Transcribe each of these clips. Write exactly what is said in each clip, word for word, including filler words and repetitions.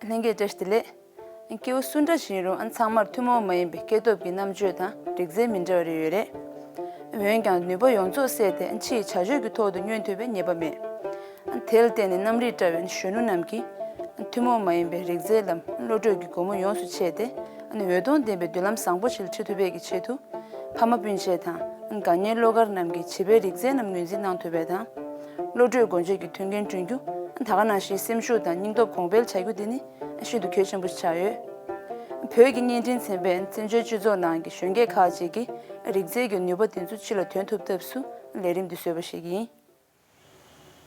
ལྷན་རྒྱས་བཀྲ་ཤིས་བདེ་ལེགས། སྐྱེ་བོ་སུ་འདྲ་ཞིག་ཡིན་རུང་ཚང་མར་ཐུན་མོང་མ་ཡིན་པའི་སྐྱེ་སྟོབས་ཀྱི་རྣམ་དཔྱོད་དང་རིག་རྩལ་མི་འདྲ་བ་རེ་ཡོད་རེད། འོན་ཀྱང་ནུས་པ་ཡོངས་རྫོགས་བསྲེས་ཏེ་ཕྱིའི་བྱ་སྤྱོད་ཀྱི་ཐོག་ཏུ་བསྙོན་ཐུབ་པའི་ངེས་པ་མེད། དེ་ལ་བརྟེན་ནས་གནམ་རིག་བཀྲ་བའི་གཞོན་ནུ་རྣམས་ཀྱིས་ཐུན་མོང་མ་ཡིན་པའི་རིག་རྩལ་ལམ་བློ་གྲོས་ཀྱི་སྒོ་མོ་ཡོངས་སུ་ཕྱེས་ཏེ་འོད་སྟོང་ལྡན་པའི་མདུན་ལམ་བཟང་པོ་ཞིག་ལ་ཁྲིད་ཐུབ་པའི་ཆེད་དུ། ཕ་མ་སྤུན་མཆེད་དང་། དགའ་ཉེ་བློ་དཀར་རྣམས་ཀྱིས་བྱིས་པའི་རིག་རྩལ་རྣམས་ངོས་འཛིན་གནང་ཐུབ་པ་དང་། བློ་གྲོས་སྒོ་འབྱེད་ཀྱི་མཐུན་རྐྱེན་བསྐྲུན་རྒྱུ། ད་ག་ནང་བཞིན་སེམས་ཤུགས་དང་སྙིང་སྟོབས་གོང་འཕེལ་བྱ་རྒྱུ་འདི་ནི་ཤིན་ཏུ་གལ་ཆེན་པོ་ཆགས་ཡོད། བོད་ཀྱི་བརྙན་འཕྲིན་ཚན་པས་བཙན་བྱོལ་སྤྱི་ཚོགས་ནང་གི་གཞོན་སྐྱེས་ཁག་ཅིག་གིས་རིག་རྩལ་གྱི་ནུས་པ་དེ་ཚོ་ཕྱི་ལ་འདོན་ཐུབ་ཐབས་སུ་ལས་རིམ་འདི་བཟོས་པ་ཞིག་ཡིན།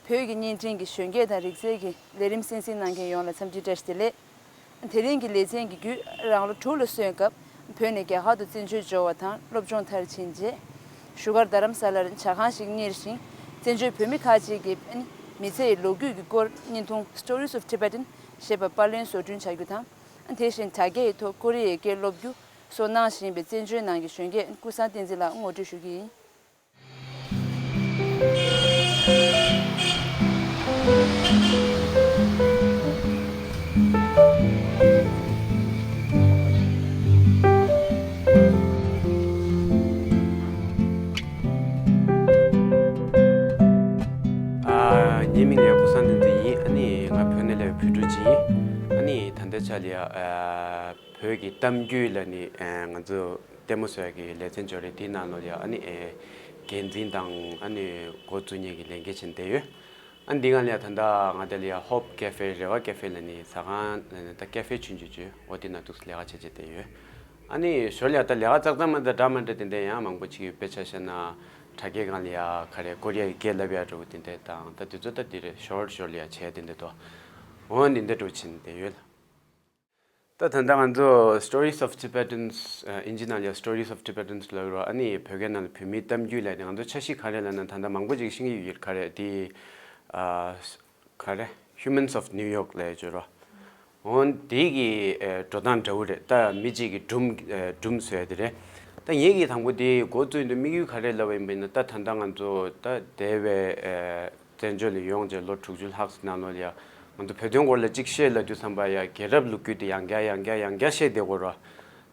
བོད་ཀྱི་བརྙན་འཕྲིན་གྱི་གཞོན་སྐྱེས་དང་རིག་རྩལ་གྱི་ལས་རིམ་གསན་གཟིགས་གནང་མཁན་ཡོངས་ལ་འཚམས་འདྲི་བཀྲ་ཤིས་བདེ་ལེགས། དེ་རིང་གི་ལེ་ཚན་གྱི་བརྒྱུད་རང་ལོ་དྲུག་ལ་སོན་སྐབས་བོད་ནས་རྒྱ་གར་དུ་བཙན་བྱོལ་འབྱོར་བ་དང་སློབ་སྦྱོང་མཐར་ཕྱིན་རྗེས། བཞུགས་སྒར་རྡ་རམ་ས་ལར་ཇ་ཁང་ཞིག་གཉེར་ཞིང་བཙན་བྱོལ་བོད་མི་ཁག་ཅིག་གི་མི་ཚེ་ཡི་ལོ་རྒྱུས་ཀྱི་སྐོར་བརྙན་ཐུང་Stories of Tibetans ཞེས་པ་པར་ལེན་བཟོ་སྐྲུན་བྱ་རྒྱུ་དང་། དེ་བཞིན་དྲ་རྒྱའི་ཐོག་ཀོ་རི་ཡའི་སྐད་སློབ་རྒྱུ་སོགས་གནང་བཞིན་པའི་བཙན་བྱོལ་ནང་གི་གཞོན་སྐྱེས་ཀུན་བཟང་བསྟན་འཛིན་ལགས་ངོ་སྤྲོད་ཞུ་རྒྱུ་ཡིན། ཨ། ངའི་མིང་ལ་ཀུན་བཟང་བསྟན་འཛིན་ཡིན། ཨ་ནི་ང་བོད་ནས་སླེབས་པའི་བོད་ཕྲུག་ཅིག་ཡིན། ཨ་ནི་ད་ལྟའི་ཆ་ལ་ཡ། ཨ། བོད་ཀྱི་གཏམ་རྒྱུད་ལ་ནི། ཨ། ང་ཚོ་ལྟད་མོ་བཟོ་ཡ་གི་ལེ་ཚན་འབྱོར་རེད། དེའི་ནང་ལོགས་ལ་ཡ། ཨ་ནི། ཨ། འགན་འཛིན་དང་ཨ་ནི་འགོ་བཙུགས་མཁན་གྱི་ལས་འགན་བྱས་ནས་བསྡད་ཡོད། ཨ། འདི་ག་ལ་ཡ་ད་ལྟ་ང་དེ་ལ་ཡ་Hope Cafe རེ་བ་ཀེ་ཧྥེ་ལ་ནི་ཟ་ཁང་ད་ཀེ་ཧྥེ་ཆུང་ཆུང་ཅིག་འོ་དེ་ན་འདུག་ལས་ཀ་བྱེད་བྱེད་བསྡད་ཡོད། ཨ་ནི་ཞོར་ལ་ཡ་ད་ལས་ཀ་ཙག་ཙག་མ་འདྲ་འདྲ་མ་འདྲ་དེ་འདྲ་ཡང་མང་པོ་ཅིག་ཡོད། དཔེ་ཆ་བཞག་ན་དྲ་རྒྱའི་སྒང་ལ་ཡ་ག་རེ་ཀོ་རི་ཡ་ཡི་སྐད་བསླབ་ཡ་འདྲ་བོ་དེ་འདྲ་དང་། ད་དེ་ཚོ་ད་དེ་རེད། ཞོར་ཞོར་ལ་ཡ་བྱས་དེ་འདྲ་འདུག་འོ་འདི་འདྲ་འདྲ་བོ་བྱས་ནས་བསྡད་ཡོད་ལ། ད་ད་ལྟ་ང་ཚོ་Stories of Tibetans ཨ། ཨིན་ཇི་ནང་ལ་Stories of Tibetans ལབ་རོ། ཨ་ནི་བོད་སྐད་ནང་ལ་བོད་མིའི་གཏམ་རྒྱུད་ལབ་ནས། ང་ཚོ་འཆར་གཞི་ག་རེ་ལབ་ན། ད་ལྟ་མང་པོ་ཅིག་ཤེས་ཀྱི་ཡོད་ག་རེ། དེ་ཨ། ག་རེ། Humans of New York ལབ་ཡ་ཅིག་ཡོད་རོ། འོ་དེ་གི་ཨ། འགྲོ་སྟངས་འདྲ་བོ་རེད། ད་མི་གཅིག་གི་སྒྲུང་ཨ། སྒྲུང་བཟོ་ཡ་དེ་རེད། ད་ངེད་ཀྱིས་དང་པོ་དེ་འགོ་བཙུགས་ཡོང་དུས་དམིགས་ཡུལ་ག་རེ་ལབ་པ་ཡིན་པ་ཡིན་ན། ད་ད་ལྟ་ང་ཚོ་ད་འདས་པའི་ཨ། བཙན་བྱོལ་ལ་ཡོང་རྗེས་ལོ་དྲུག་ཅུ་ལྷག་ཙམ་ནང་ལོགས་ལ་ཡ། ང་ཚོ་བོད་དོན་སྐོར་ལ་གཅིག་བཤད་ལབ་དུས་ཙམ་པ་ཡ། རྒྱལ་རབས་ལོ་རྒྱུས་དེ་ཡང་བསྐྱར་ཡང་བསྐྱར་ཡང་བསྐྱར་བཤད་བསྡད་དགོས་རེད།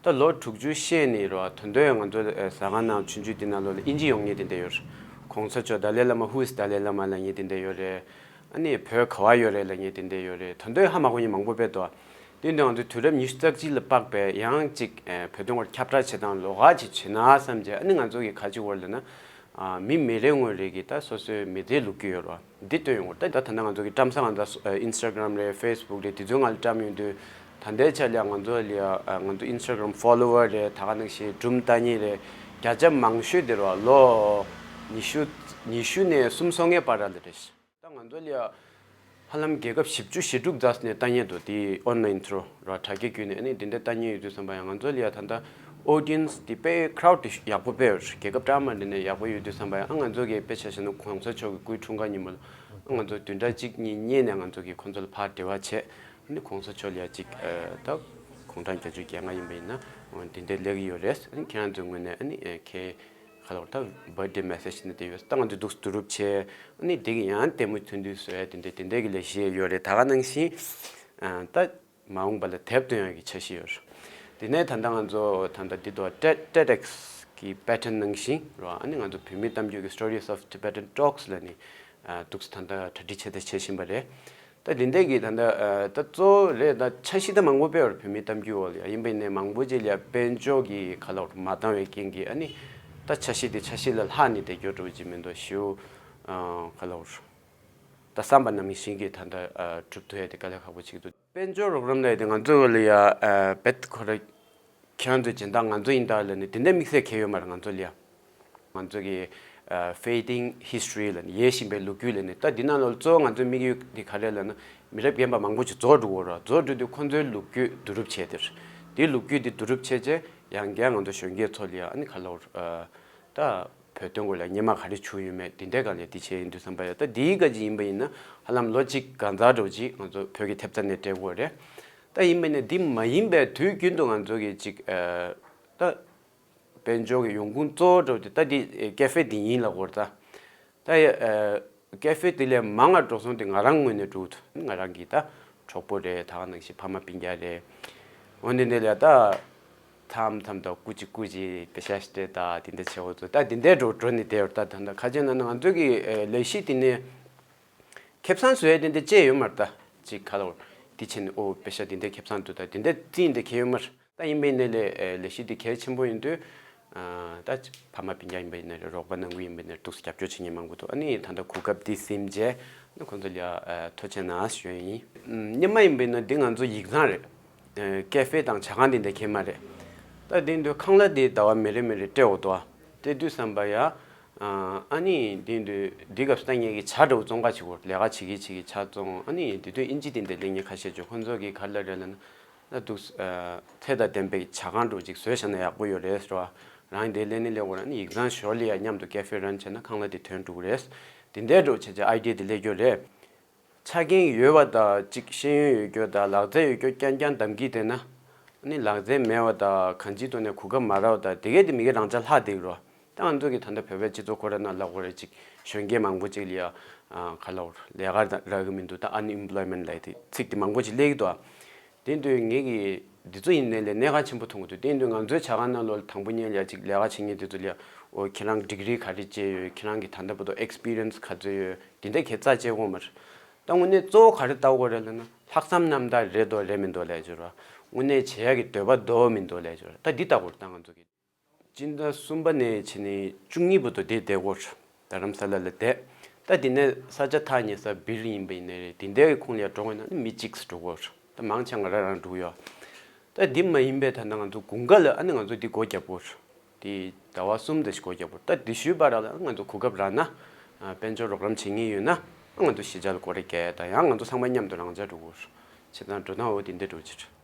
ད་ལོ་དྲུག་ཅུ་བཤད་ནས་རེད་བ། ད་དུང་ང་ཚོ་ཟ་ཁང་ནང་ཆུང་ཆུང་དེ་ནང་ལོགས་ལ་ཨིན་ཇི་ཡོང་མཁན་དེ་འདྲ་ཡོད་རེད། གོང་ས་མཆོག་Dalai Lama, who is Dalai Lama ལབ་མཁན་དེ་འདྲ་ཡོད་རེད། ཨ་ནི་བོད་ག་པར་ཡོད་རེད་ལབ་མཁན་དེ་འདྲ་ཡོད་རེད། ད་དུང་ཧ་མ་གོ་མཁན་མང་པོ་དཔེ་འདུག་དེ་འདྲ་ང་ཚོ་དུས་རབས་ཉི་ཤུ་རྩ་གཅིག་ལ་དཔག་པའི་ཡང་གཅིག་ཨ། བོད་དོན་སྐོར་ཁྱབ་བསྒྲགས་བྱེད་སྟངས་ལོགས་ཀ་ཅིག་བྱེད་ན་བསམ་བྱས། ཨ་ནི་ང་ཚོ་གིས་ག་ཅིག་བར་ལབ་ན། ཨ། མི་མི་རེ་ངོ་རེ་གིས་ད་སོ་སོའི་མི་ཚེའི་ལོ་རྒྱུས་ཡོད་རེད་བ། འདི་སྟོན་ཡོང་གི་རེད། ད་ད་ད་ལྟ་ང་ཚོ་གི་བཀྲམ་ས་གང་ལྟར་ཨ། Instagram རེད། Facebook རེད། དེ་ཚོའི་ནང་ལ་བཀྲམ་ཡོང་དུས། ད་ལྟའི་ཆ་ལ་ང་ཚོ་ལ་ཡ། ཨ། ང་ཚོ་Instagram follower རེད། ད་ག་ནང་བཞིན་སྒྲུང་ལྟ་མཁན་རེད། བརྒྱ་ཆ་མང་ཤོས་དེ་རེད་བ། ལོ་ཉི་ཤུ། ཉི་ཤུ་ནས་སུམ་ཅུ་སོ་ལྔའི་བར་ལ་རེད། ད་ང་ཚོ་ལ་ཡ་ཧ་ལམ་རྒྱལ་ཁབ་བཞི་བཅུ་ཞེ་དྲུག་ཙམ་ནས་ལྟ་མཁན་འདུག་དེ་online through ར། དྲ་རྒྱ་བརྒྱུད་ནས་ཨ་ནི་དེ་འདྲ་ལྟ་མཁན་ཡོད་དུས་ཙམ་པ་ཡ། ང་ཚོ་ལ་ཡ་ད་ལྟ་audience དེ་དཔེ་crowd དེ་ཡག་པོ་དཔེ་ཡོད། རྒྱལ་ཁབ་གྲངས་མ་འདྲ་ནས་ཡག་པོ་ཡོད་དུས་ཙམ་པ་ཡ། ཨ། ང་ཚོ་གིས་དཔེ་ཆ་བཞག་ན་གོང་ས་མཆོག་གི་སྐུའི་འཁྲུངས་སྐར་ཉིན་མོ་ལ། ཨ། ང་ཚོ་བདུན་ཕྲག་གཅིག་གཉིས་སྔོན་ནས་ང་ཚོ་གིས་ཁོང་ཚོ་ལ་ཕར་འབྲེལ་བ་བྱས། ཨ་ནི་གོང་ས་མཆོག་ལ་ཡ་གཅིག་ཨ། ད་དགུང་གྲངས་བརྒྱད་ཅུ་གྱ་ལྔ་ཡིན་པ་ཡིན་ན། འོ་དེ་འདྲ་སླེབས་ཀྱི་ཡོད་རེད། ཨ་ནི་ཁྱེད་རང་ཚོའི་ངོས་ནས་ཨ་ནི་ཨ། ཁྱེད་ག་ལ་བར་ད་birthday message ནི་དེ་ཡོད། ད་ང་ཚོས་འདུག་བསྡུ་རུབ་བྱས། ཨ་ནི་དེ་གི་ཡང་ལྟད་མོ་ཐུང་ཐུང་བཟོ་ཡ་དེ་འདྲ་དེ་འདྲ་གི་ལས་གཞི་ཡོད་རེད། ད་ག་ནང་བཞིན་ཨ། ད་མ་འོངས་པ་ལ་དེབ་སྟོན་ཡ་གི་འཆར་གཞི་ཡོད་རེད། དེ་ནས་ད་ལྟ་ང་ཚོ་ད་ལྟ་འདི་དོ་TED TEDx གི་pattern ནང་བཞིན་རེད་བ། ཨ་ནི་ང་ཚོ་བོད་མིའི་གཏམ་རྒྱུད་ཀྱི་Stories of Tibetan Talks ལབ་ནི་ཨ། འདུག་སེ་ད་ལྟ་གྲ་སྒྲིག་བྱས་ད་བྱེད་བཞིན་པ་རེད། ད་འདི་འདྲ་གི་ད་ལྟ་ཨ། ད་གཙོ་བོ་རེད། ད་འཆར་གཞི་ད་མང་པོ་དཔེ་ཡོད་རེད། བོད་མིའི་གཏམ་རྒྱུད་འོག་ལ་ཡ། ཡིན་པ་ཡིན་ནའི་མང་པོ་ཅིག་ལ་ཡ་དཔལ་འབྱོར་གྱི་ག་ལ་བར་མ་འདང་བའི་རྐྱེན་གྱིས། ཨ་ནི་ད་འཆར་གཞི་དེ་འཆར་གཞི་ལས་ལྷག་ནས་བསྡད་རྒྱུ་འདྲ་བོ་ཅིག་མི་འདུག་ཞུ། ཨ། ག་ལ་བར་ད་བསམ་པ་ནང་བཞིན་གྱི་ད་ལྟ་ཨ། གྲུབ་ཐུབ་ཡ་དེ་དཀའ་ལས་ཁག་པོ་ཅིག་འདུག་དཔལ་འབྱོར་རོགས་རམ་ལབ་ཡ་དེ་ང་ཚོ་ལ་ཡ་ཨ། རྦད་ཁོ་ར་ཁྱེད་རང་ཚོའི་སྦྱིན་བདག་ང་ཚོ་ཡིན་ད་ལབ་ནས་དེ་འདྲ་དམིགས་བསལ་གང་ཡང་ཡོད་མ་རེད། ང་ཚོ་ལ་ཡ། ང་ཚོ་གི་ཨ། Fading History ལབ་ནས། ཡལ་བཞིན་པའི་ལོ་རྒྱུས་ལབ་ནས། ད་འདི་ནང་ལོགས་གཙོ་བོ་ང་ཚོའི་དམིགས་ཡུལ་འདི་ག་རེ་ལབ་ན། མི་རབས་རྒན་པ་མང་པོ་ཅིག་རྫོགས་འགྲོ་གི་ཡོད་རེད། རྫོགས་འགྲོ་དུས་ཁོང་ཚོའི་ལོ་རྒྱུས་བསྡུ་རུབ་བྱས་ཏེ། དེའི་ལོ་རྒྱུས་འདི་བསྡུ་རུབ་བྱས་རྗེས་ཡང་བསྐྱར་ང་ཚོ་གཞོན་སྐྱེས་ཚོ་ལ་ཡ། ཨ་ནི་ག་ལ་བར་ཨ། ད་བོད་དོན་སྐོར་ལ་སྔོན་མ་ག་རེ་བྱུང་ཡོད་མེད་འདི་འདྲའི་སྒང་ལ་འདི་བྱས་ཡིན་དུས་ཙམ་པ་ཡ། ད་འདིའི་སྐད་ཅིག་ཡིན་པ་ཡིན་ན་ཧ་ལམ་ལོ་གཅིག་གང་ཙམ་འདྲ་བོ་ཅིག་ང་ཚོ་བོད་ཀྱི་ཐེབས་རྩ་ནས་སྤྲད་དགོས་རེད། ད་ཡིན་པ་ཡིན་ན་འདི་མ་ཡིན་པའི་དུས་རྒྱུན་དུ་ང་ཚོ་གི་ཅིག་ཨ། ད་དཔལ་འབྱོར་གྱི་ཡོང་ཁུངས་གཙོ་བོ་འདྲ་བོ་དེ་ད་འདི་ཀེ་ཧྥེ་འདི་ཡིན་ལབ་དགོས་རེད་ད། ད་ཡ་ཨ། ཀེ་ཧྥེ་དེ་ལས་མང་བ་འགྲོ་སོང་དེ་ང་རང་ངོས་ནས་འགྲོ་གི་འདུག་ང་རང་གིས་ད་ གྲོགས་པོ་རེད། ད་ག་ནང་བཞིན་ཕ་མ་སྤུན་ཀྱག་རེད། འོ་འདི་འདྲ་ལ་ད་མཚམས་མཚམས་ད་སྐུ་མཁྱེན་སྐུ་མཁྱེན་པེ་ཤ་སྟེར་ད་དེ་འདྲ་བྱེད་འོ་ཚོ་ད་དེ་འདྲ་འགྲོ་འགྲོ་ནས་བསྡད་ཡོད། ད་ད་ད་ཁ་ཅིག་ན་ན་ང་ཚོ་གི་ལས་གཞི་དེ་ནས་ཁེ་བཟང་བཟོ་ཡ་དེ་འདྲ་ཅི་ཡོད་མ་རེད། ད་ཅིག་ག་ལ་འོ་དེ་བྱས་ནས་འོ་པེ་ཤ་དེ་འདྲ་ཁེ་བཟང་འདུག་ད་དེ་འདྲ་རྩིས་འདྲ་གལ་ཡོད་མ་རེད། ད་ཡིན་པའི་ནས་ལས་ལས་གཞི་འདི་གལ་ཆེན་པོ་ཡིན་དུས། ད་ཕ་མ་སྤུན་ཀྱག་ཡིན་པའི་ནས་རོགས་པ་གནང་གི་ཡིན་པའི་ནས་འདུག་རྒྱབ་སྐྱོར་བྱེད་མཁན་མང་པོ་འདུག་ཨ་ནི་ད་ལྟ་གོ་སྐབས་འདི་ཟིན་རྗེས་ནི་ཁོང་ཚོ་ལ་ཐུགས་རྗེ་གནང་ཞུ་ཡ་ཡིན། སྔོན་མ་ཡིན་པའི་ནས་འདི་ང་ཚོ་ཡིག་ཚང་རེད། ཀེ་ཧྥེ་དང་ཇ་ཁང་འདི་འདྲ་གང་ཡང་མ་རེད། ད་འདི་འདུག་ཁང་གླ་འདི་ཟླ་བ་མི་རེ་མི་རེ་སྤྲད་འོ་འདུག་སྤྲད་དུས་ཙམ་པ་ཡ། ཨ་ནི་འདི་འདུག་འདི་སྐབས་སུ་ད་ངེད་ཀྱི་ཇ་འདྲ་བོ་བཙོང་ག་བྱེད་དགོས། ལས་ཀ་བྱེད་ཀྱི་བྱེད་ཀྱི་ཇ་བཙོང་། ཨ་ནི་འདི་དུས་ཨིན་ཇི་འདི་འདྲ་ལས་ངེད་ཁ་ཤས་ཅིག་ཁོང་ཚོ་གི་ག་རེ་ལབ་རེད་ལབ་ན། ད་འདུག་ཚད་དང་ལྡན་པའི་ཇ་ཁང་འདྲ་བོ་ཅིག་བཟོས་བཞག་ན་ཡག་པོ་ཡོད་རེད་ཟེར་བ། རང་འདི་ལས་ནི་ལས་དགོས་ར་ནི་ཡིག་ཚང་ཞོར་ལ་ཡ་མཉམ་དུ་ཀེ་ཧྥེ་རན་བྱས་ན་ཁང་གླ་དེ་ཐོན་འགྲོ་གི་རེད། དེ་འདྲ་འདྲ་བོ་བྱས་བྱས་ཨའི་ཌི་ཡ་དེ་སླེབས་རྒྱུ་རེད། ཆ་རྐྱེན་ཡོད་པ་དང་ཅིག་ཤེས་ཡོན་ཡོད་རྒྱུ་དང་ལག་རྩལ་ཡོད་རྒྱུ་རྐྱང་རྐྱང་གདམ་གྱི་བསྡད་ན། ཨ་ནི་ལག་རྩལ་མེད་པ་དང་གང་ཅིའི་ཐོག་ནས་གོ་སྐབས་མ་རག་པ་དང་དེ་གས་དེ་མི་གས་རང་ཅག་ལྷག་བསྡད་ཀྱི་རེད། ད་ང་ཚོ་གི་ད་ལྟ་བོད་པའི་སྤྱི་ཚོགས་ཁོ་ར་ནང་ལབ་དགོས་རེད། ཅིག་གཞོན་སྐྱེས་མང་པོ་ཅིག་ལ་ཡ་ག་ལབ་དགོས་རེད། ལས་ཀ་རག་གི་མི་འདུག་ད་ཨན་ཨེམ་པ་ལོའི་མེན་ཊི་ལབ་དེ་ཚིག་དེ་མང་པོ་ཅིག་སླེབས་ཀྱི་འདུག་དེ་དུས་ངེད་ཀྱིས་འདི་ཚོ་ཡིན་ནའི་ལས་གནད་འགག་ཆེན་པོ་མཐོང་གི་འདུག་དེ་དུས་ང་ཚོའི་ཇ་ཁང་ནང་ལོགས་ལ་དང་པོ་ཉིད་ལ་ཡ་ཅིག་ལས་ཀ་བྱེད་མཁན་དེ་ཚོ་ལ་ཡ་འོ་ཁྱེད་རང་ཌིག་རི་ག་རེ་བྱས་ཡོད། ཁྱེད་རང་གི་ད་ལྟ་བར་དུ་ཨེག་སི་པི་རི་ཡན་སི་ག་ཚོད་ཡོད། དེ་འདྲ་གས་རྩ་བཅད་དགོས་མ་རེད། ད་དངོས་གནས་གཙོ་བོ་ག་རེ་ལྟ་དགོས་རེད་ལབ་ན། ལྷག་བསམ་རྣམ་དག་རེད་འདུག་རེད་མི་འདུག་ལབ་ཡ་ཅིག་ཡོད་རེད། དངོས་གནས་བྱེད་ཡ་གི་འདོད་པ་འདུག་མི་འདུག་ལབ་ཡ་ཅིག་ཡོད་རེད། ད་འདི་ལྟ་དགོས་རེད། ད་ང་ཚོ་གི་སྤྱི་ཟླ་གསུམ་པ་ནས་བྱས་ནས་བཅུ་གཉིས་བར་དུ་དེ་བསྡད་དགོས་རེད། རྡ་རམ་ས་ལ་ལ་བསྡད། ད་དེ་ནས་ས་ཆ་ཐག་ཉེ་ས་སྦིར་ཡིན་པ་ཡིན་ནའི་རེད། དེ་འདྲའི་ཁོངས་ལ་ཡ་འགྲོ་དགོས་ན་ནི་མི་གཅིག་འགྲོ་དགོས་རེད། ད་མང་ཆེ་ང་རང་རང་འགྲོ་གི་ཡོད། ད་འདི་མ་ཡིན་པའི་ད་ལྟ་ང་ཚོ་དགུན་ཁ་ལ་ཨ་ནི་ང་ཚོ་འདི་སྒོ་བརྒྱབ་དགོས་རེད། དེ་ཟླ་བ་གསུམ་དེ་ཞིག་སྒོ་བརྒྱབ་དགོས་རེད། ད་དེ་བཞུགས་པ་རག་ལ་ང་ཚོ་གོ་སྐབས་རག་ན། དཔལ་འབྱོར་རོགས་རམ་བྱེད་མཁན་ཡོད་ན་ང་ཚོ་གཞིས་ཆགས་ལ་སྐོར་ར་རྒྱག་ཡ་དང་ཡང་ང་ཚོ་ཚང་མ་མཉམ་དུ་རང་ཅག་འགྲོ་དགོས་རེད། བྱས་ཙང་འགྲོ་སྟངས་འོ་དེ་འདྲ་འགྲོ་གི་རེད།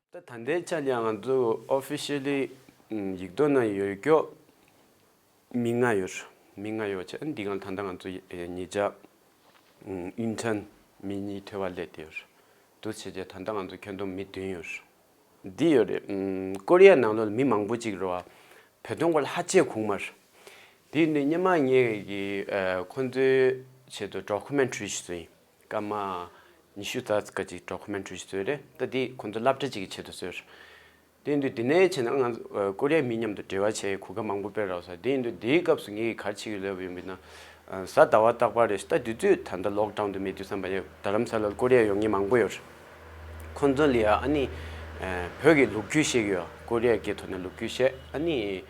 ད་ད་ལྟའི་ཆ་ལ་ཡང་ང་ཚོ་ཨོ་ཕི་ཤལ་ལི་ཡིག་ཐོག་ནང་ཡོད་རྒྱུ་མི་ལྔ་ཡོད། མི་ལྔ་ཡོད་བྱས་འདི་གང་ད་ལྟ་ང་ཚོ་ཉེ་ཆར་ཨིན་ཊརན་མི་གཉིས་ཐོན་པ་སླེབས་བསྡད་ཡོད། འདུག་བྱས་བྱས་ད་ལྟ་ང་ཚོ་ཁྱོན་བསྡོམས་མི་བདུན་ཡོད། འདི་ཡོད་རེད། ཀོ་རི་ཡ་ནང་ལོགས་ལ་མི་མང་པོ་ཅིག་རེད་བ། བོད་དོན་སྐོར་ལ་ཧ་ཅང་གོ་གི་མ་རེད། དེ་ཡིན་དུས་སྔོན་མ་ངས་ཀྱི་ཁོང་ཚོའི་ཆེད་དུ་ཌོ་ཀུ་མེན་ཊ་རི་ཞིག་བཟོས་ཡིན། སྐར་མ་ཉི་ཤུ་རྩ་ཙམ་ཅིག་ཌོ་ཀུ་མེན་ཊ་རི་ཞིག་བཟོས་རེད། ད་འདི་ཁོང་ཚོ་སློབ་གྲྭ་གཅིག་གི་ཆེད་དུ་བཟོས་རེད། དེ་ཡིན་དུས་འདི་ནས་བྱས་ན་ང་ཚོ་ཀོ་རི་ཡ་མི་མཉམ་དུ་འབྲེལ་བ་བྱས་གོ་སྐབས་མང་པོ་སྤེལ་རག་ས། དེ་ཡིན་དུས་འདིའི་སྐབས་སུ་ངས་ག་རེ་བྱེད་ཀྱི་ལབ་ཡོང་བས་ན། གཟའ་ཟླ་བ་རྟག་པར་རེད། ད་དུས་ཚོད་ད་ལྟ་ལོག་ཌའུན་དུ་མེད་དུས་ཙམ་པ་ཡ་རྡ་རམ་ས་ལར་ཀོ་རི་ཡ་ཡོང་མཁན་མང་པོ་ཡོད། ཁོང་ཚོ་ལ་ཡ་ཨ་ནི་བོད་ཀྱི་ལོ་རྒྱུས་བཤད་ཀྱི་ཡོད། ཀོ་རི་ཡ་གི་ཐོག་ནས་ལོ་རྒྱུས་བཤད། ཨ་ནི་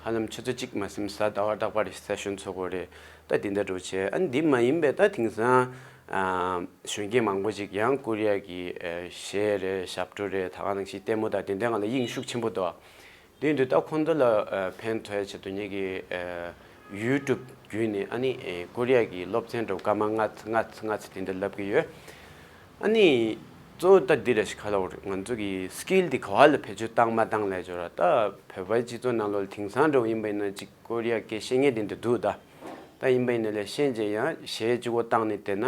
ཧ་ལམ་ཆུ་ཚོད་གཅིག་མ་ཟིན་གཟའ་ཟླ་བ་རྟག་པར་རེད་སེ་ཤན་ཚོགས་ཀྱི་ཡོད་རེད། ད་དེ་འདྲ་འགྲོ་བྱས། ཨ་ནི་འདི་མ་ཡིན་པའི་ད་དེང་སང་གཞོན་སྐྱེས་མང་པོ་ཅིག་ཡང་ཀོ་རི་ཡ་གི་གཞས་རེད། ཞབས་བྲོ་རེད། ད་ག་ནང་བཞིན་ལྟད་མོ་དང་དེ་འདྲའི་སྒང་ལ་དབྱིངས་ཤུགས་ཆེན་པོ་འདུག་དེ་ཡིན་དུས་ད་ཁོང་ཚོ་ལ་ཕན་ཐོགས་ཆེད་དུ་ངེད་ཀྱི་ཡུ་ཊུབ་བརྒྱུད་ནས་ཨ་ནི་ཀོ་རི་ཡ་གི་སློབ་ཚན་འདྲ་བོ་སྐར་མ་ལྔ་ལྔ་ལྔ་ཙམ་དེ་འདྲ་བསླབ་ཀྱི་ཡོད། ཨ་ནི་གཙོ་བོ་ད་འདི་རེད་ཤག་ག་ལབ་དགོས་རེད། ང་ཚོ་གི་སི་ཀིལ་འདི་ག་བ་ལ་བེད་སྤྱོད་བཏང་མ་བཏང་ལབ་ཅོ་ར། ད་བོད་པའི་སྤྱི་ཚོགས་ནང་ལོགས་ལ་དེང་སང་འདྲ་བོ་ཡིན་པ་ཡིན་ན་ཅིག་ཀོ་རི་ཡ་སྐད་ཤེས་མཁན་དེ་འདྲ་འདུག་ད་ད་ཡིན་པ་ཡིན་ན་ལས་ཤེས་བྱས་ཡང་གཞས་གཅིག་པོ་བཏང་ནས་བསྡད་ན་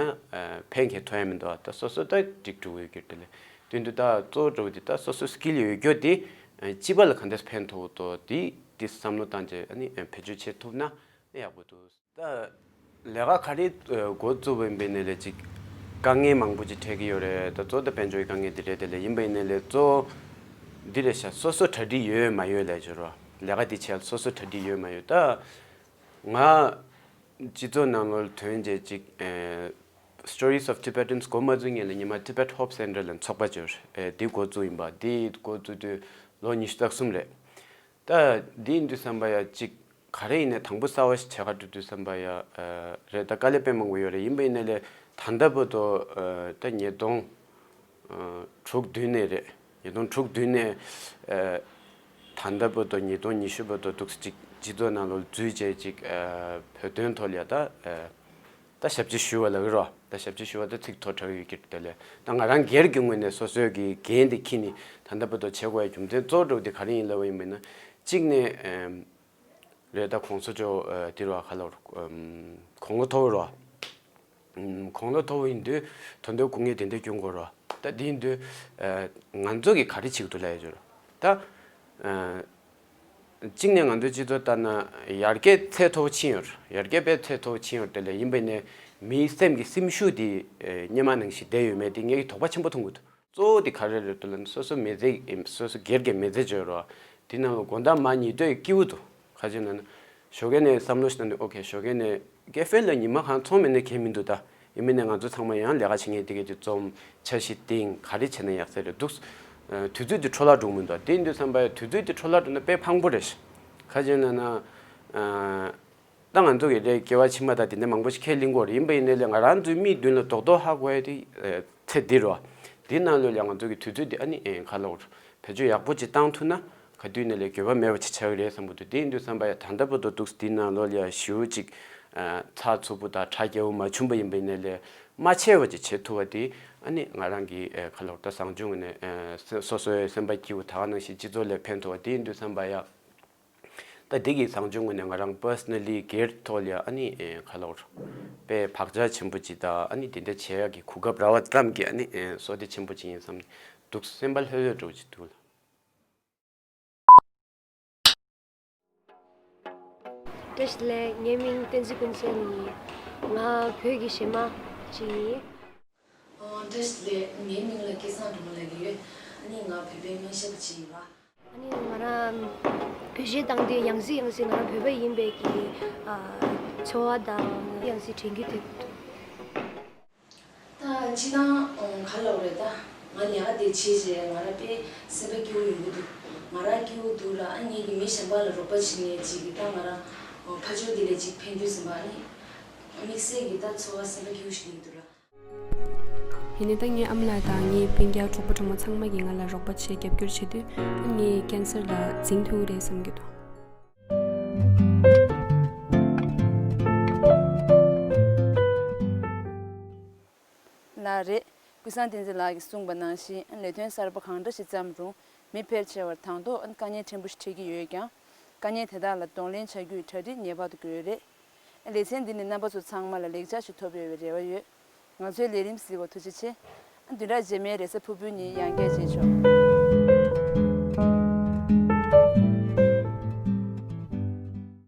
ཕན་གྱི་ཐོགས་ཡ་མི་འདུག་ད་སོ་སོ་ད་འགྲིག་འགྲོ་གི་ཡོད་ཀྱི་རེད། དེ་འདུག་ད་གཙོ་བོ་འདྲ་བོ་དེ་ད་སོ་སོ་སི་ཀིལ་ཡོད་རྒྱུ་དེ་སྤྱི་པ་ལ་ག་འདྲས་ཕན་ཐོགས་འདུག་དེ་དེ་བསམ་བློ་བཏང་བྱས་ཨ་ནི་བེད་སྤྱོད་བྱེད་ཐུབ་ན་ཡག་པོ་འདུག་ད་ལས་ཀ་ག་རེ་འགོ་བཙུགས་པ་ཡིན་པ་ཡིན་ནའི་ལས་ཅིག་དཀའ་ངལ་མང་པོ་ཅིག་འཕྲད་ཀྱི་ཡོད་རེད། ད་གཙོ་བོ་ད་དཔལ་འབྱོར་གྱི་དཀའ་ངལ་དེ་རེད། དེ་ལས་ཡིན་པ་ཡིན་ནའི་ལས་གཙོ་བོ་འདི་རེད་ཤག་སོ་སོ་གྲ་སྒྲིག་ཡོད་མ་ཡོད་ལབ་ཅོ་ར། ལས་ཀ་འདི་བྱས་ལ་སོ་སོ་གྲ་སྒྲིག་ཡོད་མ་ཡོད། ད་ང་སྤྱི་ཚོགས་ནང་ལོགས་ཐོན་རྗེས་ཅིག་Stories of Tibetans འགོ་མ་བཙུགས་སྔོན་ལ་ཉི་མ་Tibet Hope Centre ལ་ཚོགས་པ་ཅིག་ཡོད་རེད། འདི་འགོ་བཙུགས་ཡིན་པ། འདི་འགོ་བཙུགས་དུས་ལོ་ཉི་ཤུ་རྩ་གསུམ་རེད། ད་འདི་ཡིན་དུས་ཙམ་པ་ཡ་ཅིག་ག་རེ་ཡིན་ནའི་དང་པོ་གསར་བ་ཞིག་བྱེད་ག་འགྲོ་དུས་ཙམ་པ་ཡ་རེད། ད་དཀའ་ལས་དཔེ་མང་པོ་ཡོད་རེད། ཡིན་པ་ཡིན་ནའི་ལས་ད་ལྟ་བར་དུ་ད་ཉིས་སྟོང་དྲུག་བདུན་ནས་རེད། ཉིས་སྟོང་དྲུག་བདུན་ནས་ད་ལྟ་བར་དུ་ཉིས་སྟོང་ཉི་ཤུ་བར་དུ་འདུག་སེ་ཅིག་སྤྱི་ཚོགས་ནང་ལོགས་འཛུལ་བྱས་ཅིག་བོད་དོན་ཐོག་ལ་ཡ་ད། ད་ཞབས་ཕྱི་ཞུ་བ་ལབ་ཀྱི་རོ། ད་ཞབས་ཕྱི་ཞུ་བ་ད་ཚིག་ཐོ་དྲག་ཡོད་ཀྱི་དེ་ལས་ད་ང་རང་སྒེར་གྱི་ངོས་ནས་སོ་སོའི་གི་འགན་དེ་འཁྱེར་ནས་ད་ལྟ་བར་དུ་བྱེད་དགོས་ཡ་རྒྱུ་མཚན་གཙོ་བོ་འདྲ་བོ་དེ་ག་རེ་ཡིན་ལབ་པ་ཡིན་པ་ཡིན་ན། གཅིག་ནས་རེད། ད་གོང་ས་མཆོག་དེ་རུ་ག་ལབ་དགོས་རེད། དགུང་ལོ་མཐོ་བོ་རོ། དགུང་ལོ་མཐོ་བོ་ཡིན་དུས་དོན་དུ་སྐུ་ངལ་དེ་འདྲ་སྐྱོན་དགོས་རོ། ད་དེ་ཡིན་དུས་ང་ཚོ་གི་ག་རེ་བྱེད་ཀྱི་འདུག་ལབ་ཡ་ཅོ་རོ། ད། གཅིག་ནས་ང་ཚོའི་སྤྱི་ཚོགས་ལྟར་ན་ཡར་རྒྱས་ཚད་མཐོ་བོ་ཕྱིན་ཡོད་རེད། ཡར་རྒྱས་དཔེ་ཚད་མཐོ་བོ་ཕྱིན་ཡོད་རེད། དེ་ལས་ཡིན་པ་ཡིན་ནའི་ མིའི་སེམས་ཀྱི་སེམས་ཤུགས་དེ་ཨེ་སྔོན་མ་ནང་བཞིན་བསྡད་ཡོད་མེད་དེ་ངེད་ཀྱིས་དོགས་པ་ཆེན་པོ་མཐོང་གི་འདུག་གཙོ་བོ་དེ་ག་རེ་རེད་འདུག་ལབ་ན། སོ་སོ་མི་ཚེ་སོ་སོ་སྒེར་གྱི་མི་ཚེ་བརྗོད་རོགས། དེ་ནང་ལ་དགོང་དག་མ་ཉལ་དུས་སྐྱིད་པོ་འདུག་ག་རེ་བྱས་ན་ན། ཞོགས་ཀས་ནས་བསམ་བློ་ཞིག་བཏང་དུས། ཨོ་ཁེ། ཞོགས་ཀས་ནས་ཀེ་ཧྥེ་ལ་ཉི་མ་གང་འཚོང་མེད་ན་ཁྱད་མི་འདུག་ད་ཡིན་མིན་ནས་ང་ཚོ་ཚང་མ་ཡང་ལས་ཀ་བྱེད་མཁན་དེ་གས་དེ་འཛོམས། ཆ་ཞིག་བཏིང་། ག་རེ་བྱས་ན་ཡག་ས་རེད་འདུག་ཨ། དུས་ཚོད་དེ་འཕྲོ་བརླག་འགྲོ་གི་མི་འདུག་དེ་ཡིན་དུས་ཙམ་པ་ཡ་དུས་ཚོད་དེ་འཕྲོ་བརླག་འགྲོ་ན་དཔེ་ཕངས་པོ་རེད་ཤག་ག་རེ་བྱས་ན་ན། ཨ། ད་ང་ཚོ་གི་རེད། སྐྱེ་བ་ཕྱི་མ་དང་དེ་འདྲ་མང་པོ་ཞིག་ཁས་ལེན་དགོས་རེད། ཡིན་པ་ཡིན་ནའི་ལས་ང་རང་ཚོའི་མིག་མདུན་ལ་རྡོག་རྡོག་ཧ་གོ་ཡ་དེ་ཨ་ཚེ་འདི་རེད་བ། འདི་ནང་ལོགས་ལ་ང་ཚོ་གི་དུས་ཚོད་འདི་ཨ་ནི་ཨེ་ག་ལབ་དགོས་རེད། བེད་སྤྱོད་ཡག་པོ་ཅིག་བཏང་ཐུབ་ན་ག་དུས་ནས་ལས་འགྱོད་པ་མེད་པ་ཅིག་ཆགས་ཀྱི་རེད་བསམ་གྱི་འདུག་དེ་ཡིན་དུས་ཙམ་པ་ཡ་ད་ལྟ་བར་དུ་འདུག་འདི་ནང་ལོགས་ལ་ཡ་ཞེ་པོ་ཅིག་ཨ་ཚགས་ཚུད་པོ་དང་ཁྲག་རྒྱས་པོ་མ་བྱུང་པ་ཡིན་པ་ཡིན་ནའི་ལས་མ་ཆད་པ་ཅིག་བྱེད་ཐུབ་པ་དེ་ཨ་ནི་ང་རང་གི་ཨེ་ག་ལབ་དགོས་རེད། ད་བཟང་སྤྱོད་ངོས་ནས་ཨེ་སོ་སོའི་སེམས་པ་སྐྱིད་པོ་ད་ག་ནང་བཞིན་སྤྱི་ཚོགས་ལ་ཕན་ཐོགས་པ་དེ་ཡིན་དུས་ཙམ་པ་ཡ། ད་འདི་གི་བཟང་སྤྱོད་ངོས་ནས་ང་རང་པར་སོ་ན་ལི་སྒེར་ཐོག་ལ་ཡ་ཨ་ནི་ཨེ་ག་ལབ་དགོས་རེད། དཔེ་བག་ཆགས་ཆེན་པོ་ཅིག་དང་ཨ་ནི་དེ་འདྲ་བྱེད་ཡག་གི་གོ་སྐབས་རག་པ་ཙམ་གྱིས་ཨ་ནི་ཨེ་བསོད་བདེ་ཆེན་པོ་ཅིག་ཡིན་བསམ་འདུག་སེམས་པ་ལྷོད་ལྷོད་འདྲ་པོ་ཅིག་འདུག་ལགས། བཀྲ་ཤིས་བདེ་ལེགས། ངའི་མིང་བསྟན་འཛིན་ཀུན་གསལ་ཡིན། ང་བོད་ཀྱི་གཞས་མ་ཅིག་ཡིན། ཨོ། བཀྲ་ཤིས་བདེ་ལེགས། ངའི་མིང་ལ་སྐལ་བཟང་སྒྲོལ་མ་ལབ་ཀྱི་ཡོད། ཨ་ནི་ང་བོད་པའི་སྨན་ཞབས་པ་ཅིག་ཡིན་པ། ཨ་ནི་ང་རང་བོད་གཞས་བཏང་དུས་ཡང་སེ་ཡང་སེ་ང་རང་བོད་པ་ཡིན་པའི་གི་ཨ་ཚོར་བ་དང་ཡང་སེ་དྲན་གྱི་འདུག་ད་སྤྱིར་བཏང་ཨོ་ག་ལབ་རེད། ད་ང་ལས་ཀ་དེ་བྱས་རྗེས་ང་རང་དཔེ་སེམས་པ་སྐྱིད་པོ་ཡོང་གི་འདུག་ང་རང་སྐྱིད་པོ་འདུག་ལ། ཨ་ངེད་ཀྱི་མི་གཞན་པ་ལ་རོགས་པ་བྱེད་མཁན་ཅིག་གིས་ད་ང་རང་ཨོ་ཕར་ཕྱོགས་དེ་ལས་ཅིག་ཕན་ཐོགས་ཟིན་པ། ཨ་ནི་དམིགས་བསལ་གྱི་ད་ཚོར་བ་སེམས་པ་སྐྱིད་པོ་ཞིག་སླེབས་ཀྱི་འདུག་ལ། ཡིན་ནའི་ད་ངའི་ཨ་མ་ལགས་དང་ངའི་སྤུན་ཀྱག་གྲོགས་པོ་གྲོགས་མོ་ཚང་མ་གིས་ང་ལ་རོགས་པ་བྱས་རྒྱབ་སྐྱོར་བྱེད་དུས། ཨ་ངས་ཀན་སར་ལ་འཛིང་ཐུབ་ཀྱི་རེད་བསམ་གྱི་འདུག་ལགས་རེད། ཀུན་བཟང་བསྟན་འཛིན་ལགས་ཀྱིས་གསུངས་པ་ནང་བཞིན། ལས་དོན་གསར་པ་གང་འདྲ་ཞིག་བརྩམས་རུང་། མི་ཕལ་ཆེ་བར་དང་ཐོག་དཀའ་ངལ་ཕྲན་བུ་ཞིག་འཕྲད་ཀྱི་ཡོད་ཀྱང་། དཀའ་ངལ་དེ་དག་ལ་གདོང་ལེན་བྱ་རྒྱུའི་གྲ་སྒྲིག་ངེས་པར་དུ་དགོས་རེད། ལེ་ཚན་འདི་ནས་རྣམ་པ་ཚོ་ཚང་མ་ལ་ལེགས་ཆ་ཞིག་ཐོབ་ཡོད་པའི་རེ་བ་ཡོད། ང་ཚོའི་ལས་རིམ་གཟིགས་པར་ཐུགས་རྗེ་ཆེ། བདུན་ཕྲག་རྗེས་མའི་རེས་གཟའ་ཕུར་བུའི་ཉིན་ཡང་བསྐྱར་མཇལ་ཆོག